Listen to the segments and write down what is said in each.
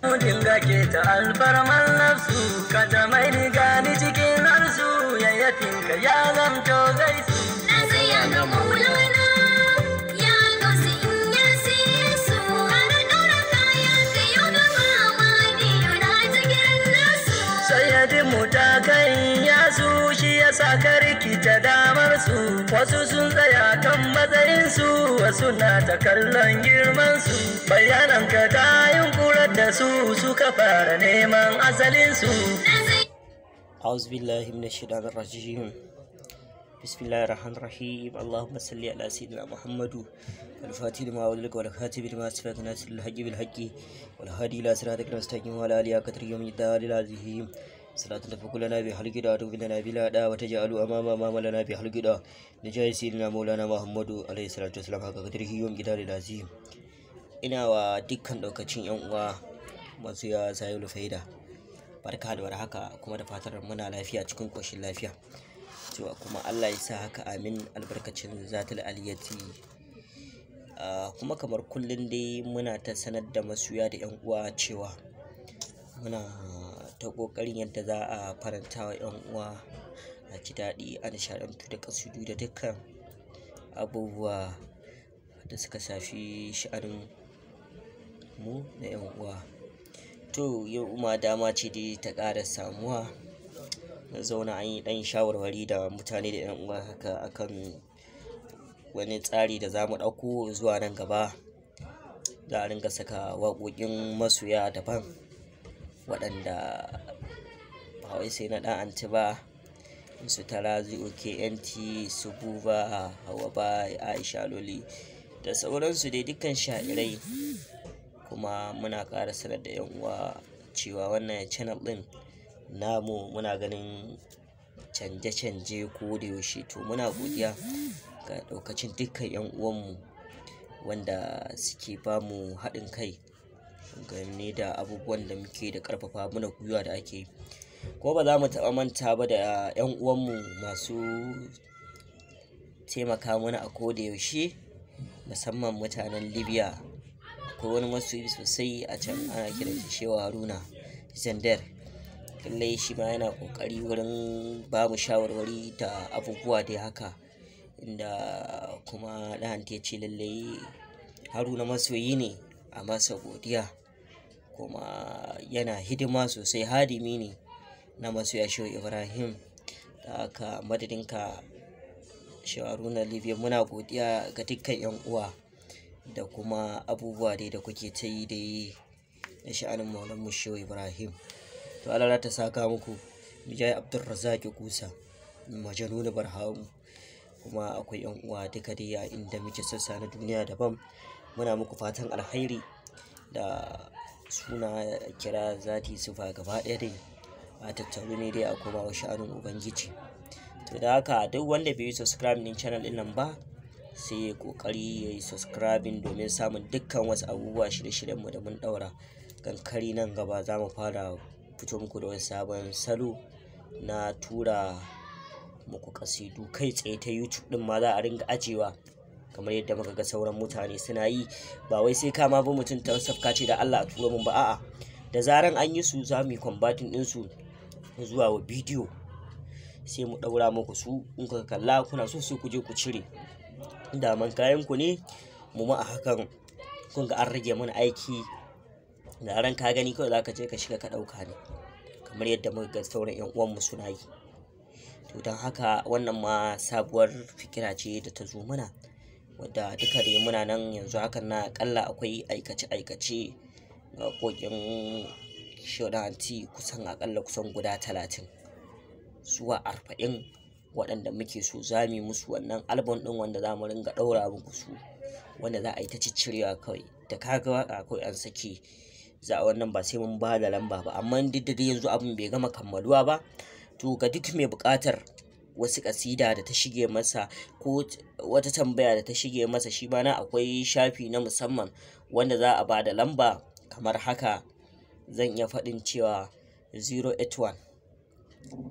Dinga ke ta alfarman nafsu, ka ta mai gani cikin harsu, yayyafinka ya zamto gaisu. Na tsaya ga Maulana, ya gausi in ya su. Kara ɗaura kayan ka yau gaba Madiyo na jigiran nasu. Sayyadin mu ta kai ya su, shi ya sa ka rikita damar su. Wasu sun tsaya kan matsayin su, wasu na ta kallon girman su. Bayanan ka ta yunkurar da su, suka fara neman asalin su. Na tsaya. أعوذ بالله من الشيطان الرجيم، بسم الله الرحمن الرحيم. اللهم صل على سيدنا محمد الفاتح لما أغلق والخاتم لما سبق ناصر الحق بالحق والهادي إلى صراطك المستقيم وعلى آله قدر يوم الدار العظيم. صلاة تفك لنا بحلق دا لنا بلا دا وتجعل أمام أمام لنا بحلق دا نجاي سيدنا مولانا محمد عليه الصلاة والسلام حق قدره يوم الدار العظيم. Ina wa dukkan daukacin 'yan uwa masu ya sayo faida barka da warhaka, kuma da fatar muna lafiya cikin ƙoshin lafiya cewa kuma Allah ya sa haka, amin, albarkacin zatul aliyati. Kuma kamar kullum dai muna ta sanar da masoya da 'yan uwa cewa muna ta ƙoƙarin yadda za a faranta wa 'yan uwa, a ji daɗi, a nishaɗantu da ƙasidu da dukkan abubuwa da suka shafi sha'anin mu na 'yan uwa. To, yau ma dama ce dai ta ƙara samuwa na zauna an yi ɗan shawarwari da mutane da 'yan uwa haka akan wani tsari da za mu ɗauko zuwa nan gaba. Za a ringa saka waƙoƙin masoya daban, waɗanda ba wai sai na ɗan anti ba, su Tarazi OKNT, su Buba Hawa ba, Aisha Loli da sauransu dai, dukkan sha'irai. Kuma muna ƙara sanar da 'yan uwa cewa wannan channel ɗin namu muna ganin canje-canje ko da yaushe. To, muna godiya ga ɗaukacin dukkan 'yan uwanmu wanda suke ba mu haɗin kai game da abubuwan da muke da ƙarfafa mana gwiwa da ake yi. Kuma ba za mu taɓa manta ba da 'yan uwanmu masu taimaka mana a koda yaushe, musamman mutanen Libya. Akwai wani masoyi sosai a can, ana kiran shi Shehu Haruna Zandar. Lallai shi ma yana ƙoƙari wurin ba mu shawarwari da abubuwa dai haka, inda kuma ɗan anti ya ce lallai Haruna masoyi ne, a masa godiya, kuma yana hidima sosai, hadimi ne na masoya Shehu Ibrahim. Da haka, madadinka Shehu Haruna Libya, muna godiya ga dukkan 'yan uwa da kuma abubuwa dai da kuke ta yi dai na sha'anin Maulanmu Shehu Ibrahim. To, Allah ta saka muku Mijai Abdulrazak Kusa Majanunu Barhamu. Kuma akwai 'yan uwa duka dai a inda muke sassa na duniya daban, muna muku fatan alkhairi da suna kira zati sufa gaba ɗaya dai a tattaru ne dai a koma wa sha'anin Ubangiji. To, da haka duk wanda bai yi subscribe din channel ɗin nan ba, sai ya kokari ya yi subscribing domin samun dukkan wasu abubuwa, shirye-shiryenmu da mun ɗaura kankari. Nan gaba za mu fara fito muku da wani sabon salo na tura muku kasidu kai tsaye ta YouTube din ma. Za a ringa ajewa kamar yadda muka ga sauran mutane suna yi. Ba wai sai ka ma bi mutum ta WhatsApp ka ce da Allah a turo mun ba, a'a, da zaran an yi su, za mu yi converting din su zuwa wa bidiyo, sai mu ɗaura muku su. In kuka kalla kuna so, sai ku je ku cire daman kayan ku ne. Mu ma a hakan kun ga an rage mana aiki. Da ran ka gani kawai zaka je ka shiga ka ɗauka ne, kamar yadda muka ga sauran 'yan uwanmu suna yi. To, don haka wannan ma sabuwar fikira ce da ta zo mana, wadda duka dai muna nan yanzu hakan na akalla akwai aikace-aikace na waƙoƙin Shehu Anti kusan akalla kusan guda 30 zuwa 40, waɗanda muke so za mu yi musu wannan album ɗin, wanda za mu ringa ɗaura muku su, wanda za a yi ta ciccirewa kawai. Da ka ga waƙa kawai an sake, za a wannan, ba sai mun ba da lamba ba. Amma duk da dai yanzu abin bai gama kammaluwa ba, to ga duk mai buƙatar wasu ƙasida da ta shige masa ko wata tambaya da ta shige masa, shi ma na akwai shafi na musamman wanda za a ba da lamba kamar haka. Zan iya faɗin cewa 081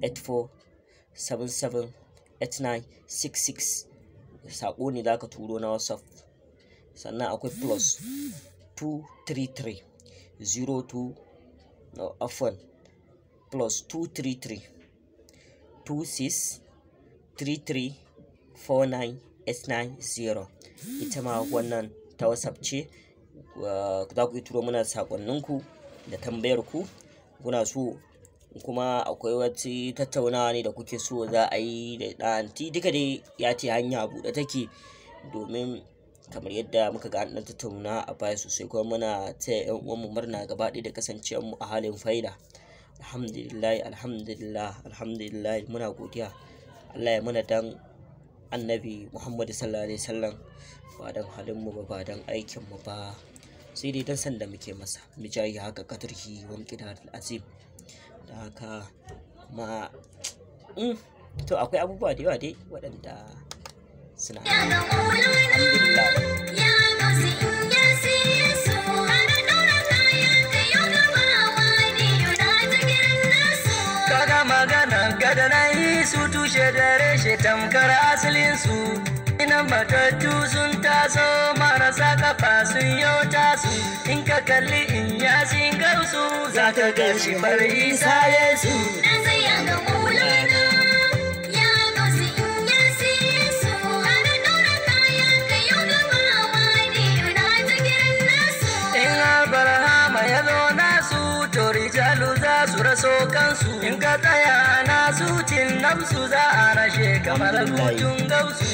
84 77 89 66, saƙo ne za ka turo na WhatsApp. Sannan akwai +233 02, no, afwan, +233 26 33 49 890. Ita ma wannan ta WhatsApp ce. Za ku iya turo mana saƙonninku da tambayar ku kuna so, kuma akwai wata tattaunawa ne da kuke so za a yi da ɗan anti duka dai, ya ce hanya buɗe take, domin kamar yadda muka ga an ɗan tattauna a baya sosai. Kuma muna taya 'yan uwanmu murna gaba ɗaya da kasancewar mu a halin faida. Alhamdulillah, alhamdulillah, alhamdulillah, muna godiya. Allah ya mana dan Annabi Muhammadu sallallahu alaihi wasallam, ba dan halin mu ba, ba dan aikin mu ba, sai dai dan san da muke masa, mijayi haka katarhi wa miqdar azim. Da haka kuma to akwai abubuwa da yawa dai waɗanda suna. Ya ga Maulana, Alhamdulillah. ya gausi in ya siye su, kara ɗaura kayan ka yau gaba Mahdiyu na ta kiran nasu. Kaga magana gada na yi su tushe da reshe tamkar asalin su. Ina matattu sun taso, marasa kafa sun yau tasu. In ka kalli in yasin gausu, za ka ga shi bar Isa Yesu. Na tsaya ga Maulana, ya gausi in ya siye su, kara ɗaura kayan ka yau gaba Mahdiyu na ta kiran nasu. In Abrahama ya zo nasu, to rijalu za su raso kansu. In ka tsaya nasu cin nafsu, za a rashe kamar Alhamdulillah. hutun gausu.